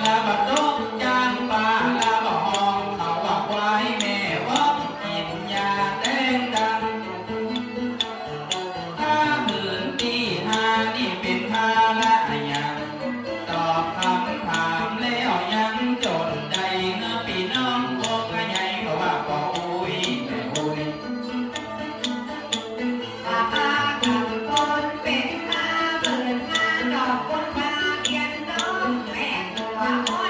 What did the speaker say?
ລະບັດດົກຈາງຟ້າລະບໍ່ຮ້ອງ ເຂົາວ່າຄວາຍແມ່ວອກກິນຫຍ້າແດງດຳ. ຖ້າໝື່ນຕີຫ້ານີ້ເປັນພາລະຫຍັງ? ຕອບຄຳຖາມແລ້ວຍັງຈົນໃຈ ເມື່ອພີ່ນ້ອງພວກໃຫຍ່ເຂົາວ່າບໍ່ອຸ້ຍແມ່ອຸ້ຍ. ພາກັນຄົນເປັນພາເບີດມາດອກຄົນພາກຽນນ້ອງແມ່ຕົວອ່ອ